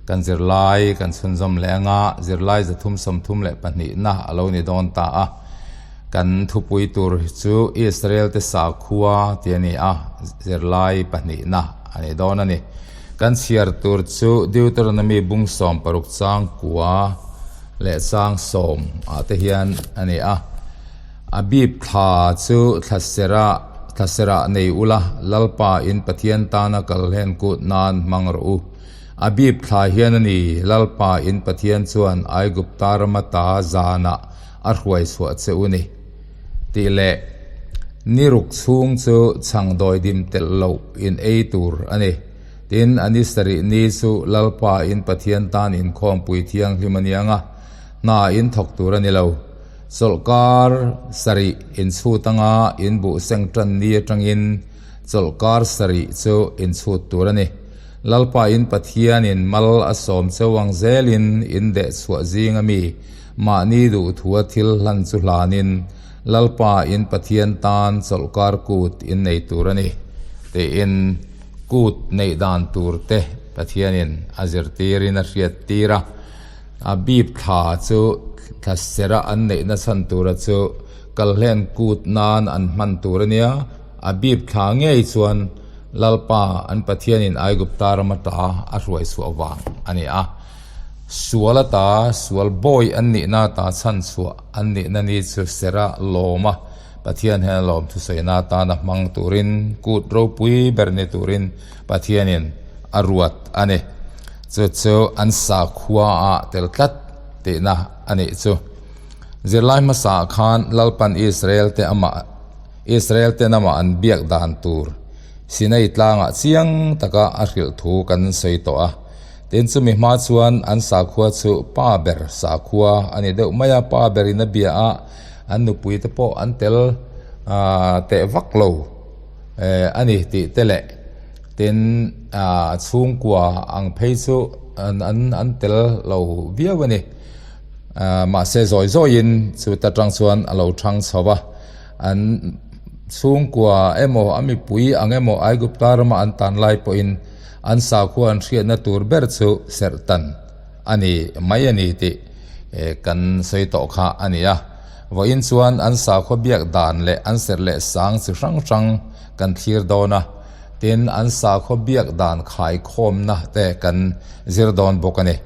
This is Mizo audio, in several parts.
Kan zirlai kan chhunzawm leh anga zirlai 332 na a lo ni dawn ta a. Kan thupui tur chu Israel te sakhua tih a ni a, zirlai pahnihna a ni dawn a ni. Kan chhiar tur chu Deuteronomy bung 16 chang kua leh chang sawm ah te hian a ni a. Abib thla chu thlasera thlasera nei ula, Lalpa in Pathian tana kalhlen kut nan hmang rawh u. Abib thla hian a ni, Lalpa in Pathian chuan Aigupta rama ta zanah a hruai chhuah che u ni. Tih leh ni ruk chhung chu chhang dawi dim telh loh in ei tur a ni. Tin, a ni sarih ni chu Lalpa in Pathian tan inkhawmpui thianghlim a ni ang a, hna in thawk tur a ni lo. Chawlhkar sarih inchhut anga in buh seng tan ni atangin chawlhkar sarih chu inchhut tur a ni. Lalpa in Pathianin mal a sawm cheu ang zelin in deh chhuah zing ami mahni duhthua thil hlan chu hlanin Lalpa in Pathian tan chawlhkar kut in nei tur a ni tiin kut neih dan tur te Pathianin a zirtirin a hriattir a. A bip thla chu thla sera an neihna chhan tura chu kalhlen kut nan an hman tur a nia. A bip thla ngei chuan Lalpa an Pathianin Aigupta ram ata a hruai chhuah vang a ni a. Sual ata sual bawi an nihna ata chhan chhuah an nihna ni chu sera lawma Pathian hian a lawm thusawina atana hmang turin kut ropui ber ni turin Pathianin a ruat a ni. Chu chu an sakhua ah tel tlat tihna a nih chu. Zirlai hmasa ah khan Lalpan Israel te amah Israel ten amah an biak dan tur Sinai tlangah chiang taka a hrilh thu kan sawi tawh a. Tin chumi hma chuan an sakhua chu pa ber sakhua a ni deuh mai a, pa berin a bia a, an nupui te pawh an tel teh vak lo a ni tih te leh Tin, a chhungkua ang phei chu an an tel lo viau a ni. Mahse zawi zawiin chu ta tang chuan a lo thang chho va. An chhungkua emaw a mipui ang emaw Aigupta rama an tan lai pawhin an sakhua an hriatna tur ber chu serhtan a ni mai a ni tih kan sawi tawh kha a ni a. Vawiin chuan an sakhua biak dan leh an serh leh sang chi hrang hrang kan thlir dawn a. Tin, an sakhaw biak dan khaikhawmna te kan zir dawn bawk a ni.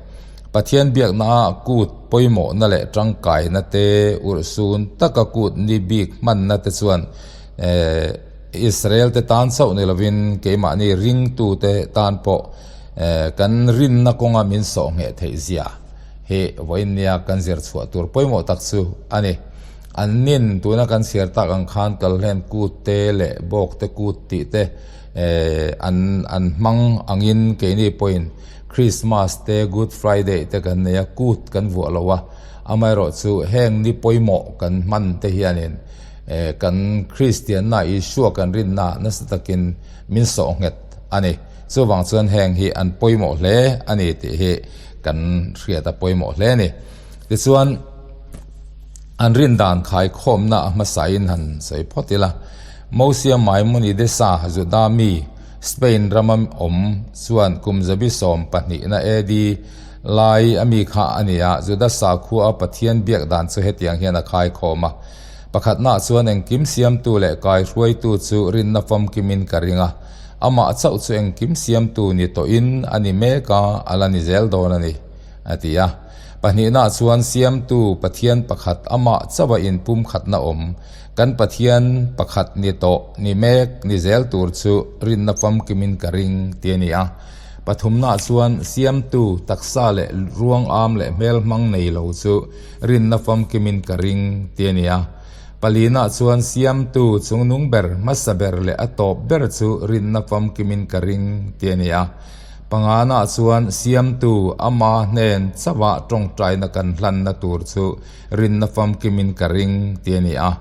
Pathian biaknaah kut pawimawhna leh tangkaina te, urhsun taka kut ni bik hmanna te chuan Israel te tan chauh ni lovin keimahni ringtute tan pawh kan rinna kawnga min sawh ngheh theih zia hi vawiin nia kan zir chhuah tur pawimawh tak chu a ni. An nin tuna kan chhiar tak ang khan kalhlen kut te leh bawk te kut tih te an an hmang angin keini pawhin Christmas te Good Friday te kan nei a kut kan vuah lo a amaherawh chu heng ni pawimawh kan hman te hianin kan Kristianna Isua kan rinna nasa takin min sawh nghet a ni. Chuvang chuan heng hi an pawimawh hle a ni tih hi kan hriat a pawimawh hle a ni. Tichuan. An rin dan khaikhawmna a hmasain han sawi phawt ila, Mosia Maimonidesa Juda mi Spain rama awm chuan kum zabi 12na AD lai a mi kha a ni a, Juda sakhua a Pathian biak dan chu hetiang hian a khaikhawm a, Pakhatnaah chuan engkim siamtu leh kaihruaitu chu rinna famkimin ka ring a, amah chauh chu engkim siamtu ni tawhin a ni mek a, a la ni zel dawn a ni, a ti a. Pahnihna chuan Siamtu Pathian pakhat amah chauha inpumkhatna awm, kan Pathian pakhat ni tawh, ni mek, ni zel tur chu rinna famkimin ka ring ti a ni a. Pathumna chuan Siamtu taksa leh ruangam leh hmelhmang nei lo chu rinna famkimin ka ring ti a ni a. Palina chuan Siamtu chungnung ber, hmasa ber leh a tawp ber chu rinna famkimin ka ring ti a ni a. Pangana chuan Siamtu ama hnen chauha tawngtaina kan hlanna tur chu rinna famkimin ka ring ti a ni a.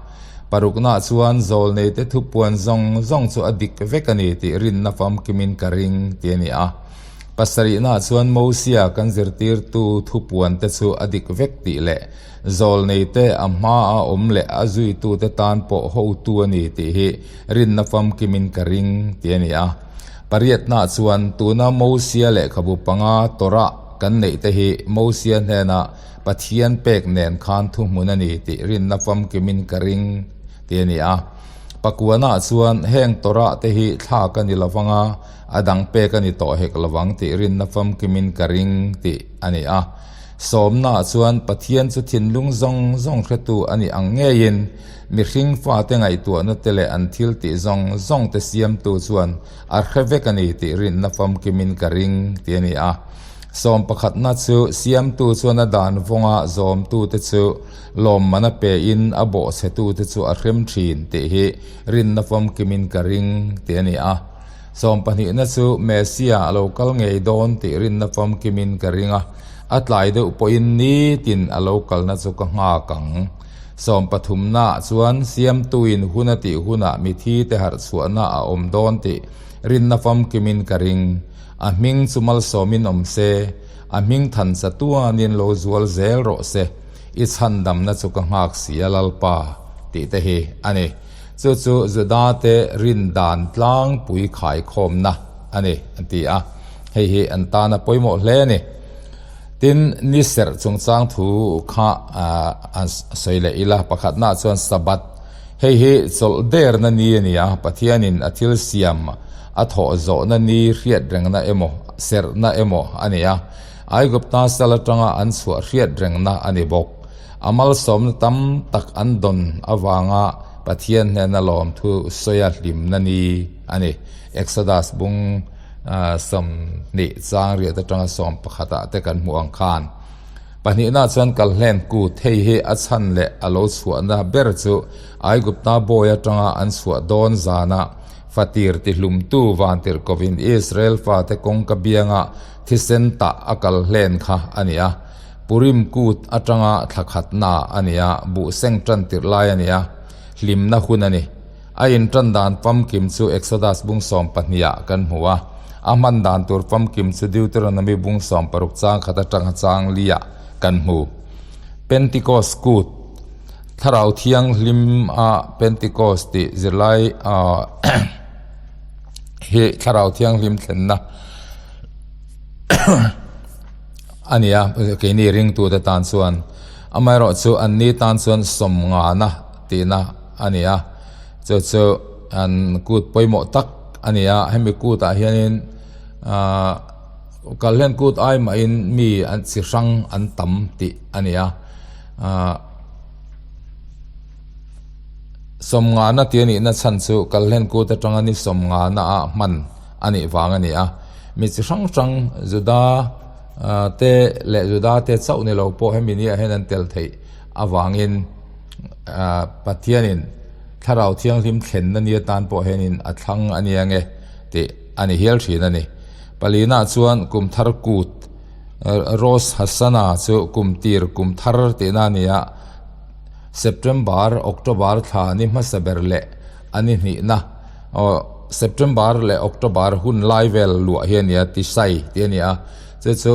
Parukna chuan zawlneite thupuan zawng zawng chu a dik vek a ni tih rinna famkimin ka ring ti a ni a. Pasarihna chuan Mosia kan zirtirtu thupuante chu a dik vek tih leh zawlneite a hmaa awm leh a zuitute tan pawh hotu a ni tih hi rinna famkimin ka ring ti a ni a. Pariatna chuan tuna Mosia lehkhabu panga Torah. kan neih te hi Mosia hnena Pathian pek nen khan thuhmun a ni tih rinna famkimin ka ring tih a ni a. Pakuanah chuan heng Torah te hi thlak a ni lovang a, a dang pek a ni tawh hek lovang tih rinna famkimin ka ring tih a ni a. Sawmnaah chuan Pathian chu thinlung zawng zawng hretu a nih ang ngeiin mihring fate ngaihtuahna te leh an thil tih zawng zawng te siamtu chuan a hre vek a ni tih rinna famkimin ka ring tih a ni a. Sawm pakhatna chu siamtu chuan a dan vawnga zawmtute chu lawmman a pein a bawhchhetute chu a hrem thin tih hi rinna famkimin ka ring tih a ni a. Sawm pahnihna chu Messia a lo kal ngei dawn tih rinna famkimin ka ring a, a tlai deuh pawhin nitin a lo kalna chu ka nghak ang. Sawm pathumnaah chuan siamtuin hun a tih hunah mithite harh chhuahna a awm dawn tih rinna famkimin ka ring. A hming chu malsawmin awm se, a hming than chatuanin lo zual zel rawh se, i chhandamna chu ka nghak si a Lalpa, tih te hi a ni. Chu chu Judate rin dan tlangpui khaikhawmna a ni, an ti a. Hei hi an tana pawimawh hle a ni. Tin, ni serh chungchang thu kha an sawi leh ila, pakhatnaah chuan Sabbath, hei hi chawlh derna ni a ni a, Pathianin a thil siam a thawh zawhna ni hriat rengna emaw, serhna emaw a ni a, Aigupta sal atanga an chhuah hriat rengna a ni bawk. A malsawmna tam tak an dawn avanga Pathian hnena lawmthu sawia hlimna ni a ni. Exodus bung 20 chang riat atanga 11 ah te kan hmuh ang khan. Pahnihna chuan Kalhlen kut hei hi a chhan leh a lo chhuahna ber chu Aigupta bawi atanga an chhuah dawn zana fatir tihlumtu vantirhkovin Israel fate kawngka bianga thisen tah a kal hlen kha a ni a. Purim kut atanga thla khatna a ni a, buhseng tan tirh lai a ni a, hlimna hun a ni. A intan dan famkim chu Exodus bung 12 ah kan hmu a, a hman dan tur famkim chu Deuteronomy bung 16 chang khat atanga chang li ah kan hmu. Pentecost kut, Thlarau Thianghlim a Pentecost tih zirlai hi Thlarau Thianghlim thlenna a ni a, keini ringtute tan chuan. Amaherawhchu anni tan chuan sawmngana tihna a ni a, chu chu an kut pawimawh tak a ni a, hemi kutah hianin ahh kalhlen kut ai mahin mi an chi hrang an tam tih a ni a, ahh sawmngana tih a nihna chhan chu kalhlen kut atanga ni sawmngana ah hman a nih vang a ni a, mi chi hrang hrang Juda te leh Juda te chauh ni lo pawh hemi ni ah hian an tel theih avangin. Pathianin Thlarau Thianghlim thlenna ni atan pawh hianin a thlang a nia nge tih a ni hial thin a ni. Palina chuan kum thar kut Rosh Hashanah chu kum tir kum thar tihna a ni a, September, October thla ni hmasa ber leh a ni hnihna September leh October hun lai vel luah hi a ni a, Tisai tih a ni a, chu chu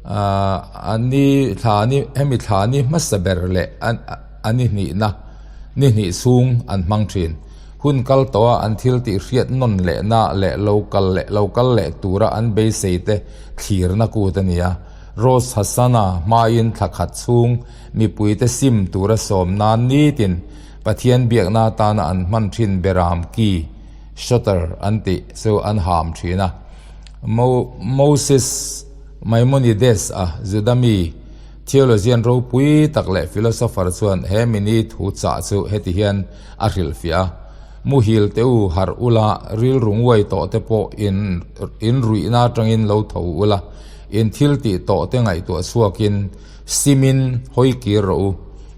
A ni thla ni hemi thla ni hmasa ber leh a ni hnihna ni hnih chhung an hmang thin. Hun kal tawha an thil tih hriat nawn lehna leh lo kal leh lo kal leh tura an beisei te thlirna kut a ni a. Rosh Hashanah hmain thla khat chhung mipuite sim tura sawm nan nitin Pathian biakna atana an hman thin beram ki, shutter, an tih chu an ham thin a. Moses Maimonides a Juda mi theologian ropui tak leh philosopher chuan he mini thu chah chu heti hian a hrilhfiah a, Muhil te u harh ula, rilru nguai tawh te pawh in in ruihna atangin lo tho ula, in thil tih tawh te ngaihtuah chhuakin simin hawi kir rawh u,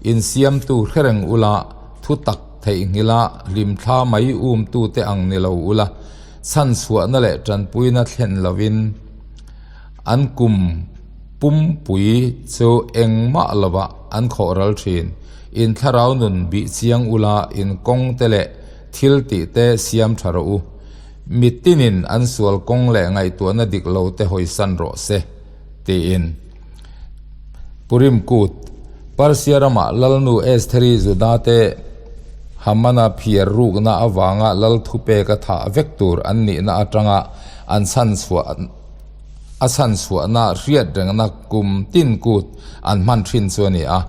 in siamtu hrereng ula, thu tak theihnghilha hlimthla mai umtu te ang ni lo ula, Chhanchhuahna leh tanpuina thlen lovin an kum pumpui chu engmah lovah an khawh ral thin. In thlarau nun bih chiang ula in kawng te leh thil tih te siam tha rawh u. Mitinin an sual kawng leh ngaihtuahna dik lo te hawisan rawh se, tiin. Purim Kut, Persia ramah Lalnu Estheri Judate Hamana phiar rukna avanga lal thupeka thah vek tur an nihna atanga an chhan chhuah a chhan chhuahna hriat rengna kum tin kut an hman thin chu a ni a.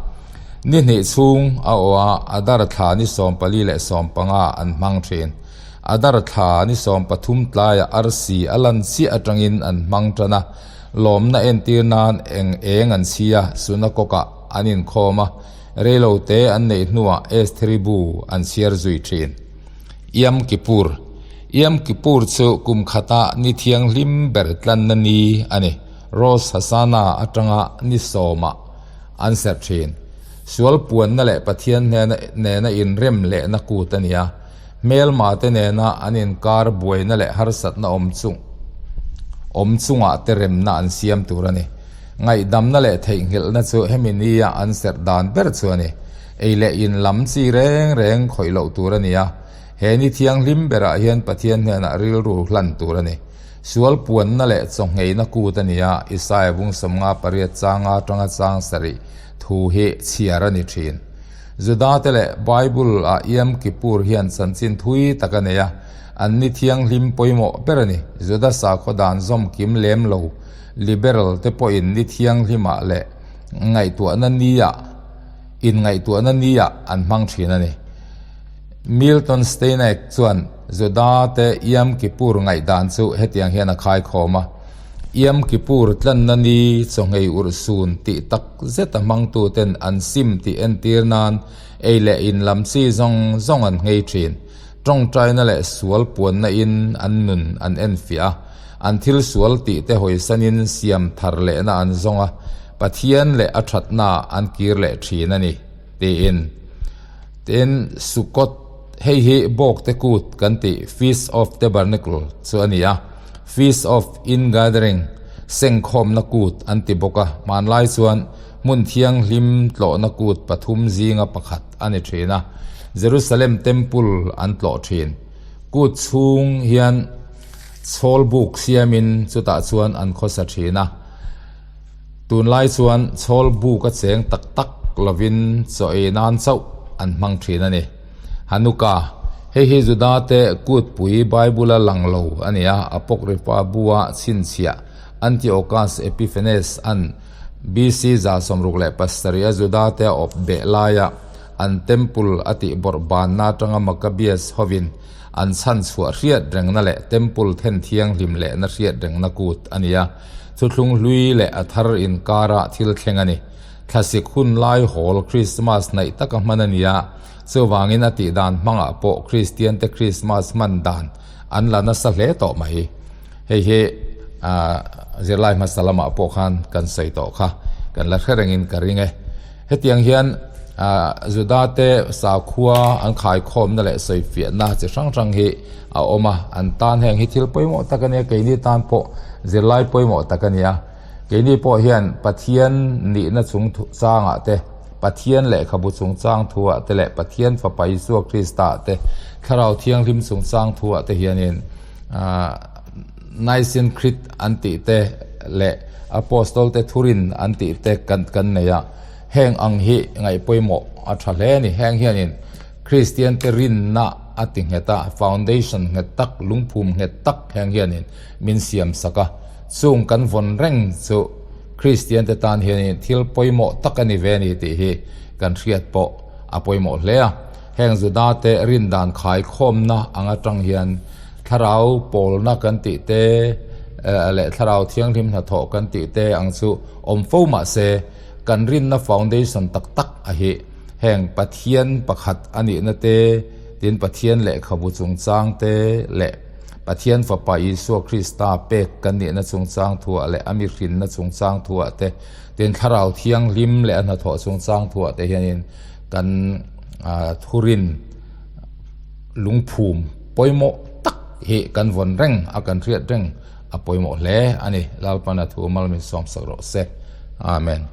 Ni hnih chhung a awh a, Adar thla ni 44 15 an hmang thin. Adar thla ni 13 tlaiah arsi a lan chiah atangin an hmang tan a, lawmna entir nan eng eng an chhi a, sunakawkah an inkhawm a, reilo te an neih hnuah Estheri bu an chhiar zui thin. Yom Kippur Yom Kippur chu kum khata ni thianghlim ber tlanna ni a ni. Rosh Hashanah atanga ni sawmah an serh thin. Sual puanna leh Pathian hnena nena inrem lehna kut a ni a. Hmelma te nena an inkar buaina leh harsatna awm chung awm chungah te remna an siam tur a ni. Ngaihdamna leh theihnghilhna chu hemi nia an serh dan ber chu a ni. Ei leh in lam chi reng reng khawih loh tur a ni a. He ni thianghlim berah hian Pathian hnenah rilru hlan tur a ni. Sual puanna leh chawngheina kut a ni a, Isaia bung 58 changa atanga chang sarih thu hi chhiar a ni thin. Judate leh Bible-ah Yom Kippur hian chanchin thui tak a nei a, an ni thianghlim pawimawh ber a ni. Juda sakhaw dan zawm kim lem lo liberal te pawhin ni thianghlimah leh ngaihtuahna niah inngaihtuahna niah an hmang thin a ni. Milton Steineck chuan Juda te Yom Kippur ngaihdan chu hetiang hian a khaikhawm a, Yom Kippur tlanna ni chawngei urhsun tih tak zeta hmangtuten an sim tih entir nan ei leh in lam chi zawng zawng an nghei thin. Tawngtaina leh sual puanna in an nun an enfiah a, an thil sual tih te hawisanin siam thar lehna an zawng a, Pathian leh a thatna an kir leh thin a ni, tiin. Tin, Sukkot, hei hi Bawkte Kut kan tih Feast of Tabernacle chu a ni a, Feast of Ingathering, Sengkhawmna Kut an ti bawk a, hmanlai chuan hmun thianghlim tlawhna kut pathum zinga pakhat a ni thin a, Jerusalem Temple an tlawh thin. Kut chhung hian chhawl buk siamin chutah chuan an khawsa thin a. Tunlai chuan chhawl buk a cheng tak tak lovin chaw ei nan chauh an hmang thin a ni. Hanukkah, Hei hi Judate kutpui Bible-a lang lo a ni a, Apocrypha bua chhinchhiah Antiochus Epiphanes an BC 67 a Judate a awp beh laia an temple a tih bawrh banna atanga Maccabees hovin an chhan chhuah hriat rengna leh temple then thianghlim lehna hriat rengna kut a ni a. Thuthlung hlui leh a thar inkara thil thleng a ni. Thlasik hun lai hawl Krismas hnaih taka hman a ni a, chuvangin a tih dan hmangah pawh Kristiante Krismas hman dan an la nasa hle tawh mai. Hei hi zirlai hmasa lamah pawh khan kan sawi tawh kha, kan la hre rengin ka ring e. Hetiang hian Judate sakhua an khaikhawmna leh sawifiahna chi hrang hrang hi a awm a, an tan heng hi thil pawimawh tak a nia, keini tan pawh zirlai pawimawh tak a nia. Keini pawh hian Pathian nihna chung changah te, Pathian lehkhabu chungchang thuah te leh Pathian Fapa Isua Krista te, Thlarau Thianghlim chungchang thuah te hianin Nicene Creed an tih te leh Apostol te thurin an tih te kan kan nei a, heng ang hi ngaih pawimawh a tha hle a ni. Heng hianin Kristian te rinna a ti nghet a, foundation nghet tak, lungphum nghet tak heng hianin min siam sak a. Chung kan vawn reng chu Kristian te tan hianin thil pawimawh tak a ni ve a ni tih hi kan hriat pawh a pawimawh hle a. Heng Juda te rindan khaikhawmna ang atang hian Thlarau pawlna kan tih te leh Thlarau Thianghlim hnathawh kan tih te ang chu awm fo mah se, kan rinna foundation tak tak a hi heng Pathian pakhat a nihna te, tin Pathian lehkhabu chungchang te leh Pathian Fapa Isua Krista pek kan nihna chungchang thuah leh a mihrinna chungchang thuah te, tin Thlarau Thianghlim leh a hnathawh chungchang thuah te hianin kan thurin lungphum pawimawh tak hi kan vawn reng a kan hriat reng a pawimawh hle a ni. Lalpana thu malmin sawmsak rawh se. Amen.